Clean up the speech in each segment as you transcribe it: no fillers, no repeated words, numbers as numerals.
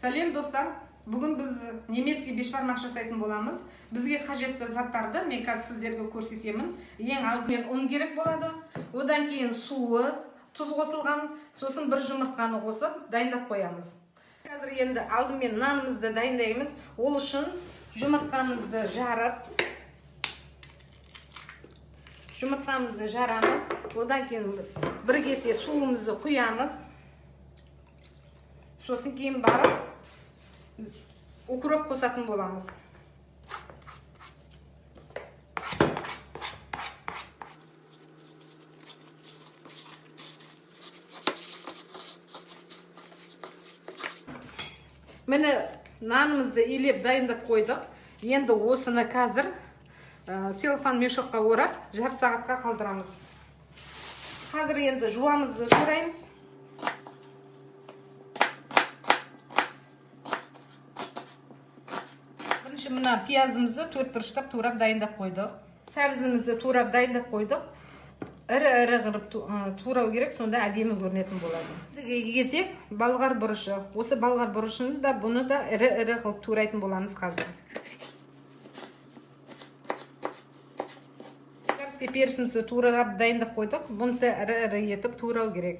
Сәлем достар. Бүгін біз немецкий бешбармақ жасайтын боламыз. Бізге қажетті заттарды мен қазір сіздерге көрсетемін. Ең алдымен ұн керек болады. Одан кейін суы, тұз қосылған, сосын бір жұмыртқаны қосып дайындап қоямыз. Қазір енді алдымен нанымызды дайындаймыз. Ол үшін жұмыртқамызды жарып, жұмыртқамызды жарамыз. Одан кейін бір кесе суымызды құямыз. Сосын кейін барып укроп қосатын боламыз. Міне нанымызды илеп дайындап қойдық. Енді осыны қазір целлофан мешокқа орап, жарты сағатқа қалдырамыз. Қазір енді жуамызды тураймыз. Бірінші мына пиязымызды төрт бұрыштап турап дайындап қойдық. Сәбізімізді турап дайындап қойдық. Ірі-ірі қылып турау керек, сонда әдемі көрінетін болады. Кезек балғар бұрышы. Осы балғар бұрышын да, бұны да ірі-ірі қылып турайтын боламыз қазір. Болгарский перісімізді турап дайындап қойдық. Бұны да ірі-ірі етіп турау керек.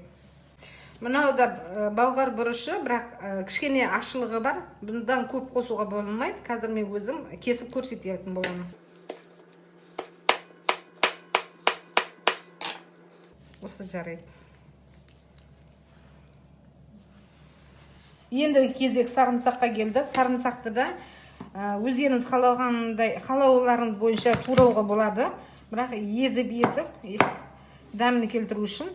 Мынау да балғар бұрышы, бірақ кішкене ащылығы бар. Бұндан көп қосуға болмайды. Қазір мен өзім кесіп көрсететін боламын. Осы жарайды. Енді кезек сарымсаққа келді. Сарымсақты да өздеріңіз қалағандай, қалауларыңыз бойынша турауға болады. Бірақ езіп-езіп дәмін келтіру үшін.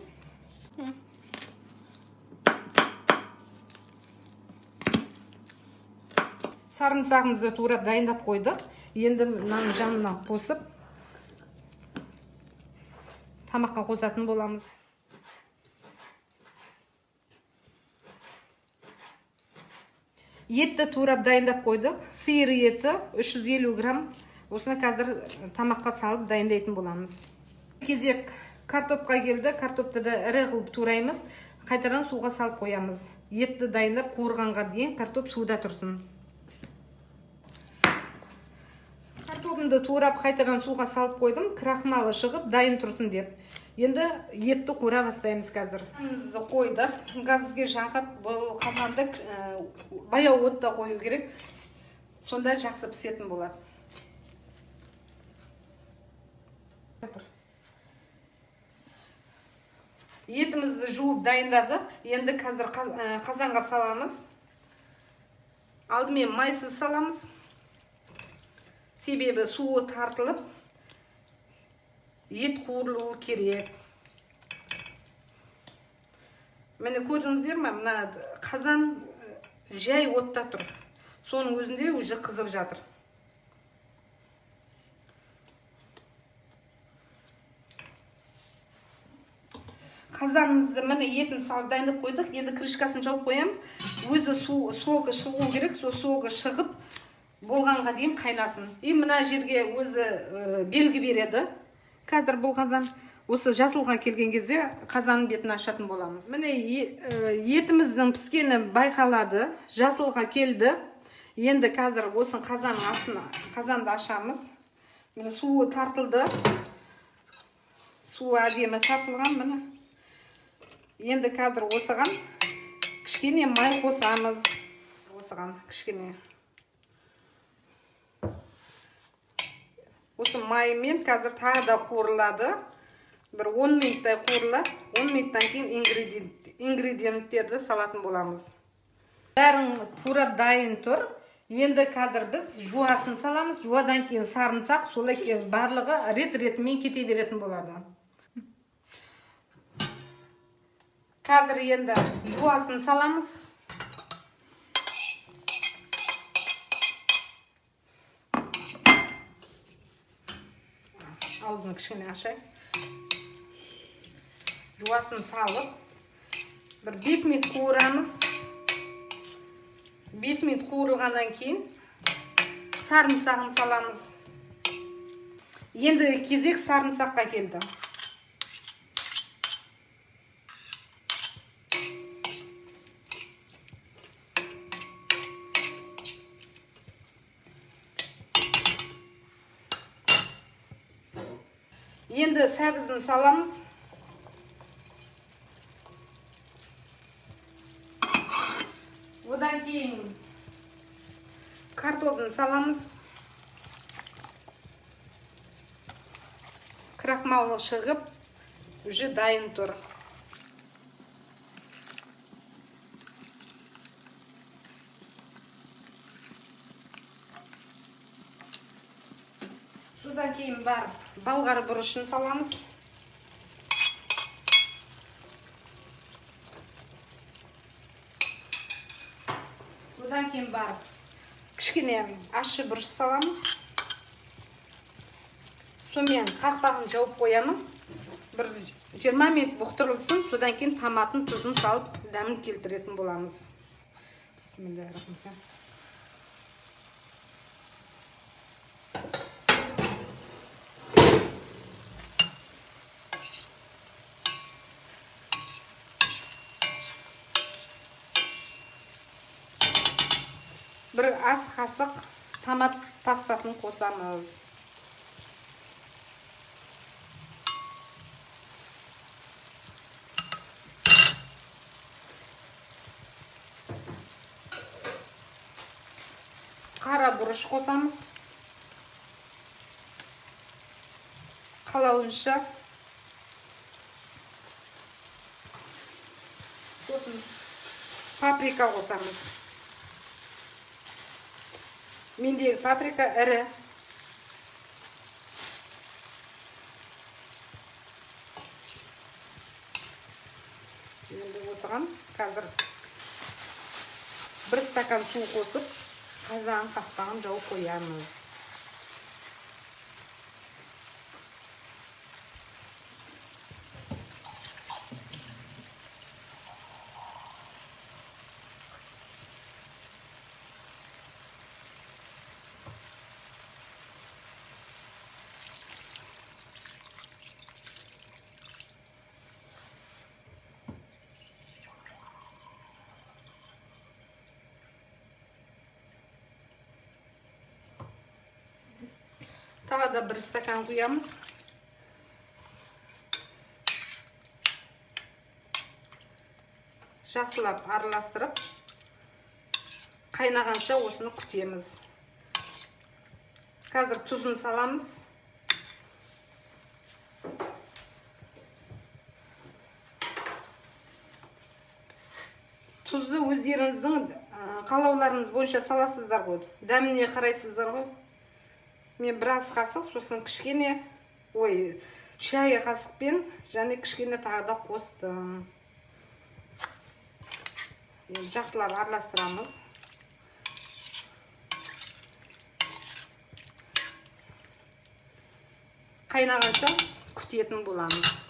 Сарымсағымызды турап дайындап қойдық. Енді мынаның жанына қосып тамаққа қосатын боламыз. Етті турап дайындап қойдық. Сиыр еті 350 грамм. Осыны қазір тамаққа салып дайындайтын боламыз. Кезек картопқа келді. Картопты да ірі қылып тураймыз. Қайтадан суға салып қоямыз. Етті дайындап қуырғанға дейін картоп суда тұрсын. Картопымды турап қайтадан суға салып қойдым. Крахмалы шығып дайын тұрсын деп. Енді етті қуыра бастаймыз қазір. Газымызды қойдық. Газге жағып, бұл қазанды баяу отта қою керек. Сонда жақсы пісетін болады. Етімізді жуып дайындадық. Енді қазір қазанға саламыз. Алдымен майсыз саламыз. Себебі суы тартылып, ет қуырылуы керек. Міне көрдіңіздер ме, мына қазан жай отта тұр. Соның өзінде уже қызып жатыр. Қазанымызды міне етін салып дайындап қойдық. Енді крышкасын жауып қоямыз. Өзі соғы шығу керек, сол соғы шығып болғанға дейін қайнасын. И мына жерге өзі белгі береді. Қазір бұл қазан осы жасылға келген кезде қазанның бетін ашатын боламыз. Міне етіміздің піскені байқалады, жасылға келді. Енді қазір осы қазанның астына қазанды ашамыз. Міне суы тартылды. Суы әдемі тартылған міне. Енді қазір осыған кішкене май қосамыз. Осыған кішкене. Осы маймен қазір тағы да қуырылады. Бір 10 минуттай қуырылады. 10 минуттан кейін ингредиенттерді салатын боламыз. Бәрін турап дайын тұр. Енді қазір біз жуасын саламыз. Жуадан кейін сарымсақ, солай барлығы рет-ретімен кете беретін болады. Қазір енді жуасын саламыз. Аузын кішкене ашайын. Жуасын салып, бір 5 минут қуырамыз. 5 минут қуырылғаннан кейін сарымсағын саламыз. Енді кезек сарымсаққа келді. Енді сәбізін саламыз. Одан кейін картобын саламыз. Крахмалы шығып, уже дайын тұр. Содан кейін бар болгар бұрышын саламыз. Одан кейін барып кішкене ащы бұрыш саламыз. Сонымен қақпағын жауып қоямыз. Бір 20 минут бұқтырылсын, содан кейін томатын, тұзын салып дәмін келтіретін боламыз. Бисмиллахиррахманиррахим. Бір ас қасық томат пастасын қосамыз. Қара бұрыш қосамыз. Қалауынша. Сосын паприка қосамыз. Мендегі паприка ірі. Енді осыған қазір бір стакан су қосып, қазан қақпағын жауып қоямыз. Тағы да бір стакан құямыз. Жақсылап араластырып, қайнағанша осыны күтеміз. Қазір тұзын саламыз. Тұзды өздеріңіздің қалауларыңыз бойынша саласыздар ғой. Дәміне қарайсыздар ғой. Мен біраз қасық, сосын кішкене, шай қасықпен және кішкене тағы да қостым. Енді жақсылап араластырамыз. Қайнағанша күтетін боламыз.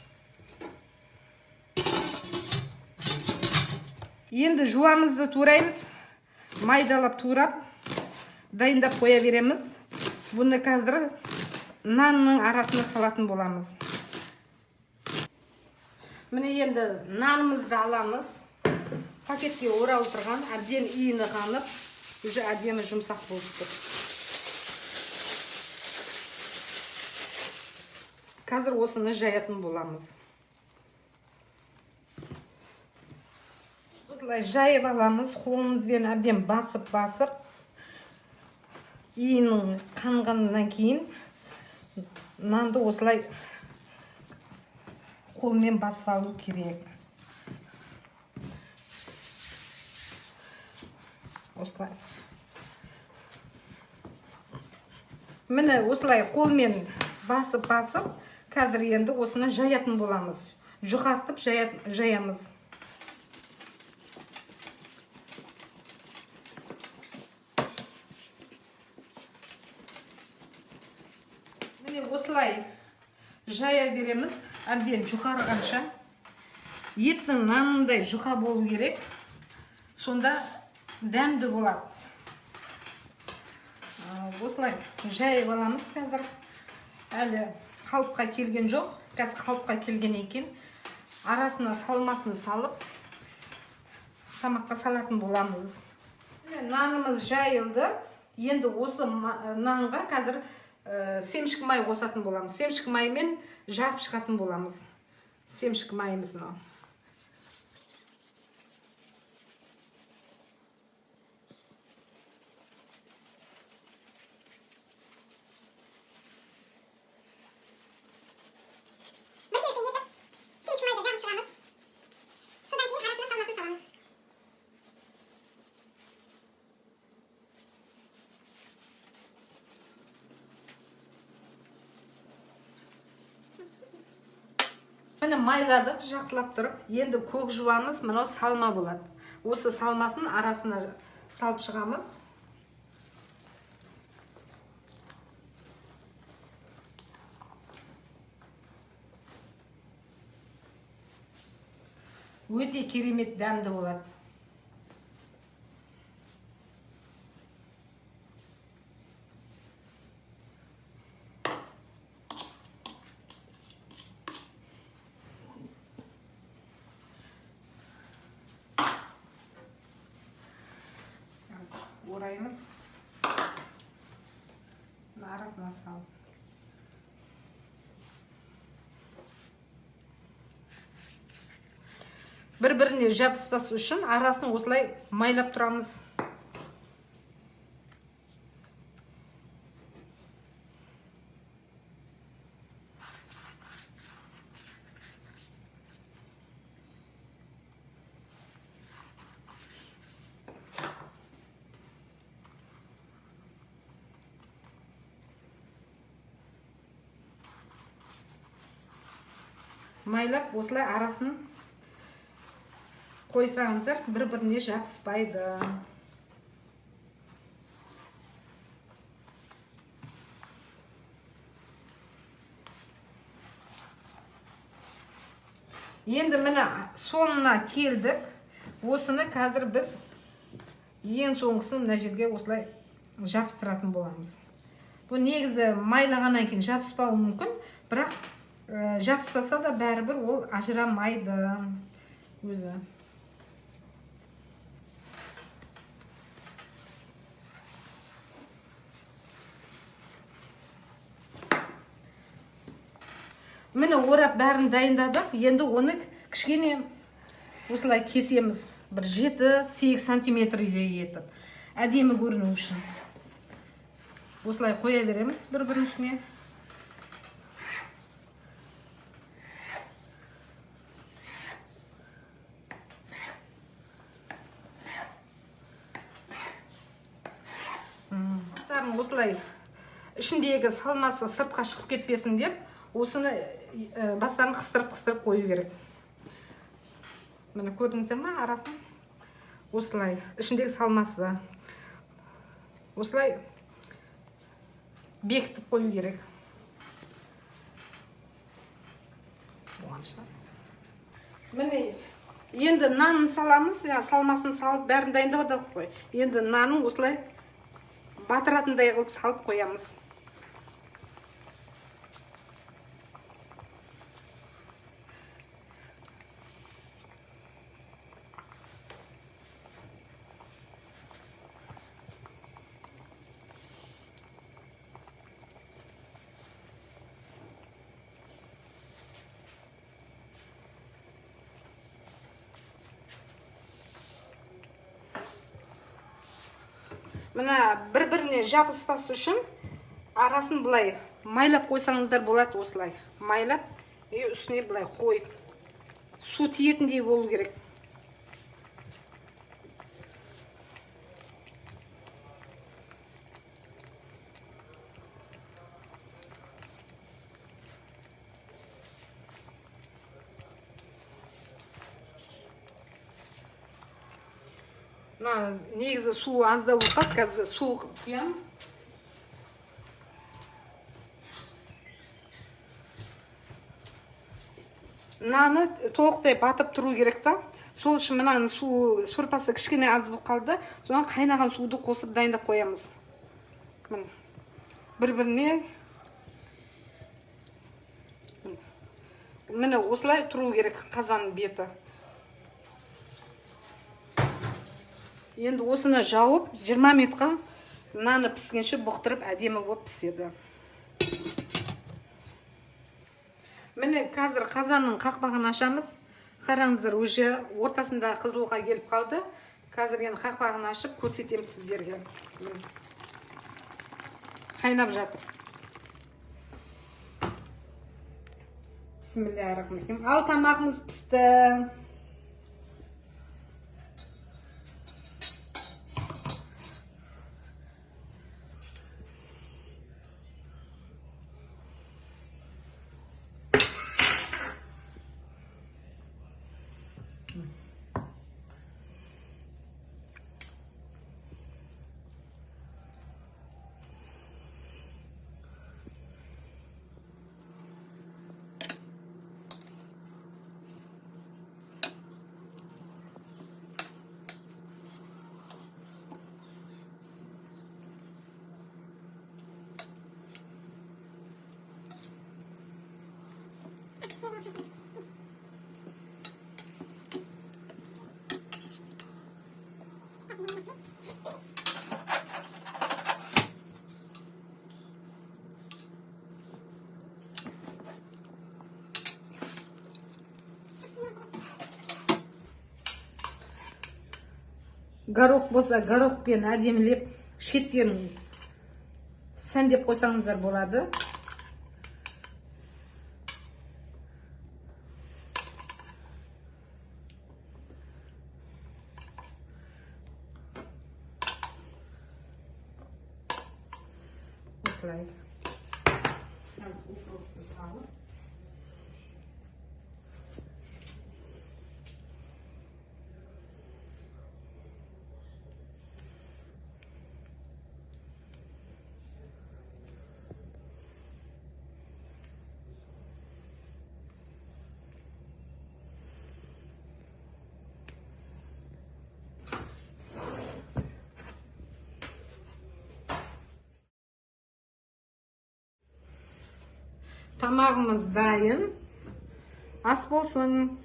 Енді жуамызды тураймыз. Майдалап турап, дайындап қоя береміз. Бұны қазір нанның арасына салатын боламыз. Міне енді нанымызды аламыз. Пакетке оралып тұрған, әбден иіні қанып, уже әдемі жұмсақ болып тұр. Қазір осыны жаятын боламыз. Осылай жайып аламыз, қолымызбен әбден басып-басып. Иінің қанғаннан кейін нанды осылай қолмен басып алу керек. Осылай. Міне осылай қолмен басып-басып, қазір енді осыны жаятын боламыз. Жұқартып жаямыз. Міне осылай жая береміз, әбден жұқарғанша. Еттің нанындай жұқа болу керек, сонда дәмді болады. Осылай жайып аламыз қазір. Әлі қалыпқа келген жоқ, қазір қалыпқа келген екен. Арасына салмасын салып, тамаққа салатын боламыз. Міне нанымыз жайылды. Енді осы нанға қазір Семшік май қосатын боламыз. Семшік маймен жағып шығатын боламыз. Семшік майымыз мынау. Міне майладық жақсылап тұрып. Енді көк жуамыз, мынау салма болады. Осы салмасын арасына салып шығамыз. Өте керемет дәмді болады. Ораймыз. Арасына салып. Бір-біріне жабыспас үшін арасын осылай майлап тұрамыз. Майлап осылай арасын қойсаңыздар бір-біріне жабыспайды. Енді міне соңына келдік. Осыны қазір біз ең соңғысын мына жерге осылай жабыстыратын боламыз. Бұл негізі майлағаннан кейін жабыспауы мүмкін, бірақ жабыспаса да бәрібір ол ажырамайды өзі. Міне орап бәрін дайындадық. Енді оны кішкене осылай кесеміз. Бір 7-8 сантиметрдей етіп. Әдемі көріну үшін. Осылай қоя береміз бір-бірінің үстіне. Осылай ішіндегі салмасы сыртқа шығып кетпесін деп осыны бастарын қыстырып-қыстырып қою керек. Міне көрдіңіздер ме арасын? Осылай ішіндегі салмасы осылай бекітіп қою керек. Міне енді нанын саламыз, салмасын салып бәрін дайындап алдық қой. Енді нанын осылай батыратындай қылып салып қоямыз. Мына бір-біріне жабыспас үшін арасын былай майлап қойсаңыздар болады, осылай майлап үстіне былай қойып су тиетіндей болу керек. Мына негізі су аздау болып қалды, қазір су құямын. Наны толықтай батып тұру керек та. Сол үшін мынаның су сорпасы кішкене аз болып қалды. Содан қайнаған суды қосып дайындап қоямыз. Міне бір-біріне міне осылай тұру керек қазанның беті. Енді осыны жауып 20 минутқа мынаны піскенше бұқтырып әдемі болып піседі. Міне, қазір қазанның қақпағын ашамыз. Қараңыздар, уже ортасында қызылға келіп қалды. Қазір енді қақпағын ашып көрсетемін сіздерге. Қайнап жатыр. Бисмиллахиррахманиррахим. Ал тамағымыз пісті. Горох болса, горохпен әдемілеп шеттерін сәндеп қойсаңыздар болады. Осылай. Укропты салып. Тамағымыз дайын. Ас болсын.